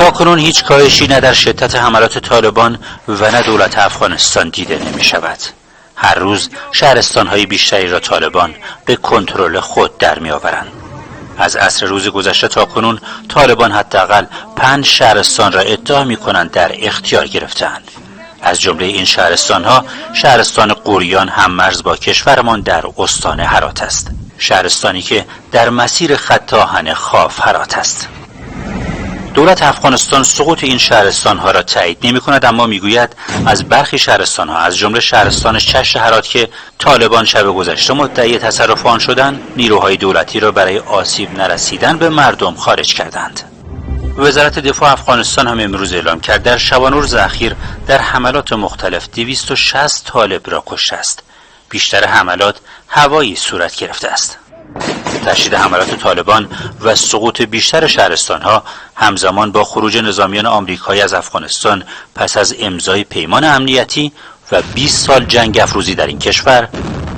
تا کنون هیچ کاهشی نه در شدت حملات طالبان و نه دولت افغانستان دیده نمی شود. هر روز شهرستان‌های بیشتری را طالبان به کنترل خود در می آورند. از عصر روز گذشته تا کنون طالبان حداقل 5 شهرستان را ادعا می کنند در اختیار گرفتند. از جمله این شهرستان‌ها شهرستان قوریان هم مرز با کشورمان در استان هرات است. شهرستانی که در مسیر خط آهن خواف هرات است. دولت افغانستان سقوط این شهرستان‌ها را تایید نمی‌کند، اما می‌گوید از برخی شهرستان‌ها از جمله شهرستان چشت هرات که طالبان شب گذشته مدعی تصرف آن شدند، نیروهای دولتی را برای آسیب نرسیدن به مردم خارج کردند. وزارت دفاع افغانستان هم امروز اعلام کرد در شبانه روز اخیر در حملات مختلف 260 طالب را کشته است. بیشتر حملات هوایی صورت گرفته است. تشدید حملات طالبان و سقوط بیشتر شهرستان‌ها همزمان با خروج نظامیان آمریکایی از افغانستان پس از امضای پیمان امنیتی و 20 سال جنگ افروزی در این کشور،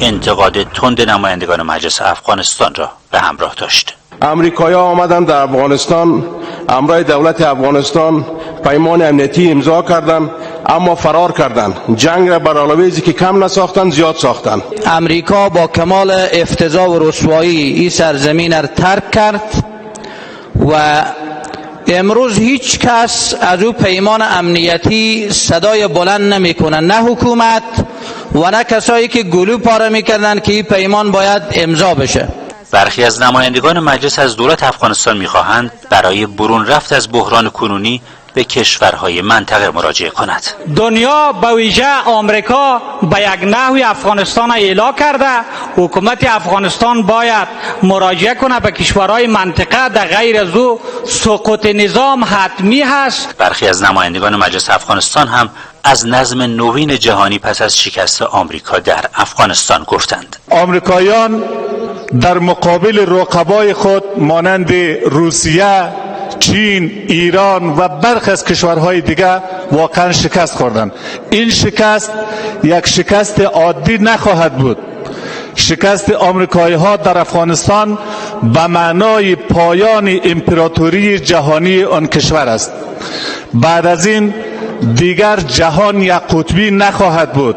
انتقاد تند نمایندگان مجلس افغانستان را به همراه داشت. امریکایی‌ها آمدند در افغانستان، همراه دولت افغانستان پیمان امنیتی امضا کردند، اما فرار کردند. جنگ را بر علاوه ازی که کم نساختند زیاد ساختند. امریکا با کمال افتضاح و رسوایی این سرزمین را ترک کرد و امروز هیچ کس از او پیمان امنیتی صدای بلند نمیکنه، نه حکومت و نه کسایی که گلو پاره میکردن که این پیمان باید امضا بشه. برخی از نمایندگان مجلس از دولت افغانستان میخواهند برای برون رفت از بحران کنونی به کشورهای منطقه مراجعه کند. دنیا به ویژه آمریکا به یک نحوی افغانستان را اعلا کرده. حکومت افغانستان باید مراجعه کنه به کشورهای منطقه، در غیر از او سقوط نظام حتمی هست. برخی از نمایندگان مجلس افغانستان هم از نظم نوین جهانی پس از شکست آمریکا در افغانستان گفتند. آمریکایان در مقابل رقبای خود مانند روسیه، چین، ایران و برخی از کشورهای دیگه واقعا شکست خوردند. این شکست یک شکست عادی نخواهد بود. شکست آمریکایی ها در افغانستان به معنای پایان امپراتوری جهانی آن کشور است. بعد از این دیگر جهان یک قطبی نخواهد بود.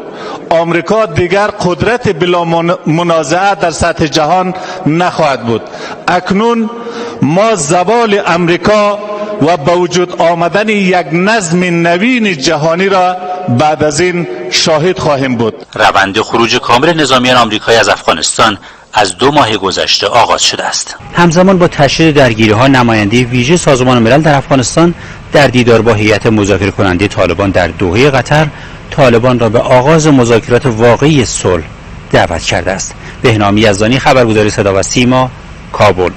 آمریکا دیگر قدرت بلا منازعه در سطح جهان نخواهد بود. اکنون ما زوال امریکا و به وجود آمدن یک نظم نوین جهانی را بعد از این شاهد خواهیم بود. روند خروج کامل نظامیان آمریکایی از افغانستان از 2 ماه گذشته آغاز شده است. همزمان با تشدید درگیری‌ها، نماینده ویژه سازمان ملل در افغانستان در دیدار با هیئت مذاکره کننده طالبان در دوحه قطر، طالبان را به آغاز مذاکرات واقعی صلح دعوت کرده است. بهنام یزدانی، خبرگزاری صدا و سیما، کابل.